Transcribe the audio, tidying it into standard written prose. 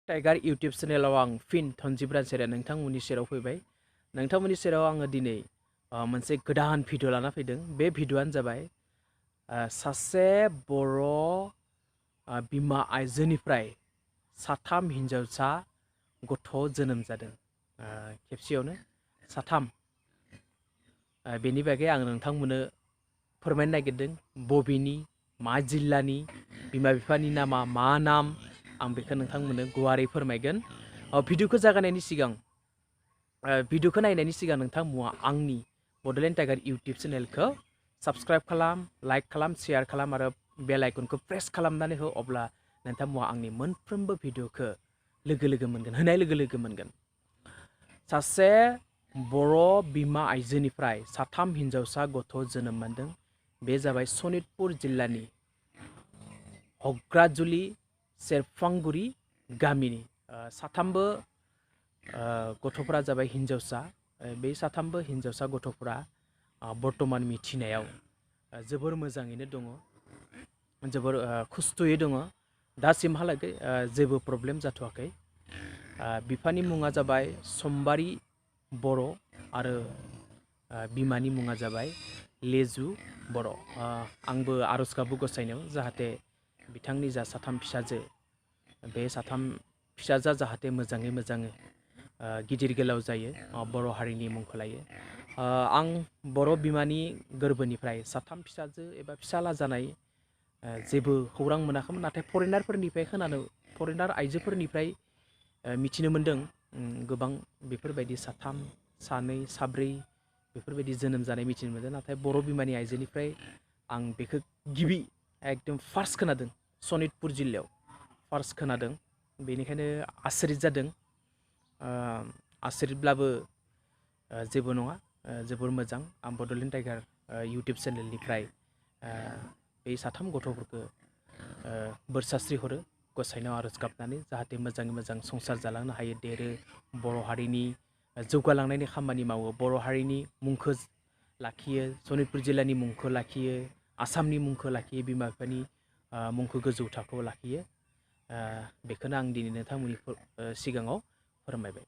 Tiger YouTube चेनेलाव आं फिन थनजिब रानसेरा नोंथांमोननि सेराव फैबाय। नोंथांमोननि सेराव आङो दिनै मोनसे गोदान भिडिअ लाना फैदों। बे भिडिअआनो जाबाय सासे बर' बिमा आइजोनिफ्राय साथाम हिन्जावसा गथ' जोनोम जादों। खेबसेयावनो साथाम। बेनि बागै आं नोंथांमोननो फोरमायनो नागिरदों। बबेनि मा जिल्लानि बिमा बिफानि नामा मा नाम आं बेखौ नोंथांमोननो गुवारै फोरमायगोन। भिडिअखौ जागायनायनि सिगां भिडिअखौ नायनायनि सिगां नोंथांमोना आंनि बड'लेण्ड टाइगार इउटुब चेनेलखौ साबस्क्राइब खालाम, लाइक खालाम, शेयार खालाम आरो बेल आइकनखौ प्रेस खालामनानै हो। अब्ला नोंथांमोना आंनि मोनफ्रोमबो भिडिअखौ लोगो लोगो मोनगोन, होनाय लोगो लोगो मोनगोन। सासे बर' बिमा आइजोनिफ्राय साथाम हिन्जावसा गथ' जोनोम मोनदों। बे जाबाय सनितपुर जिल्लानि हग्राजुलि सेरफांगुरि गामिनि। साथामबो गथ'फोरा जाबाय हिन्जावसा। बे साथामबो हिन्जावसा गथ'फोरा बर्तमान मिथिनायाव जोबोर मोजाङैनो दङ, जोबोर खुस्थयै दङ। दासिमहालागै जेबो प्रब्लेम जाथ'वाखै। बिफानि मुङा जाबाय सambari बर' आरो बिमानि मुङा जाबाय लेजु बर'। आंबो आरज गाबो गसायनायाव जाहाथे बिथांनि जा साथाम फिसाजो, बे साथाम फिसाजोआ जाहाथे मोजाङै मोजां गिदिर गोलाव जायो, बर' हारिनि मुंखौ लायो। आं बर' बिमानि गोरबोनिफ्राय साथाम फिसाजो एबा फिसाला जानाय जेबो खौरां मोनाखैमोन। नाथाय फरेनार आइजोफोरनिफ्राय मिथिनो मोन्दों गोबां बेफोरबायदि साथाम, सानै, साब्रै बेफोरबायदि जोनोम जानाय मिथिनो मोन्दों। नाथाय बर' बिमानि आइजोनिफ्राय आं बेखौ गिबि एकदम फार्स्ट खोनादों। सनितपुर जिल्लायाव फार्स्ट खोनादों। बेनिखायनो आसरित जादों। आसरितब्लाबो जेबो नङा, जोबोर मोजां। आं बड'लेण्ड टाइगार इउटुब चेनेलनिफ्राय बे साथाम गथ'फोरखौ बोर सारस्रि हरो गसाइनाव आरज गाबनानै, जाहाथे मोजाङै मोजां संसार जालांनो हायो, देरो, बर' हारिनि जौगालांनायनि खामानि मावो, बर' हारिनि मुंखौ लाखियो, सनितपुर जिल्लानि मुंखौ लाखियो, आसामनि मुंखौ लाखियो, बिमा बिफानि मुंखौ गोजौ थाखोआव लाखियो। बेखौनो आं दिनै नोंथांमोननि सिगाङाव फोरमायबाय।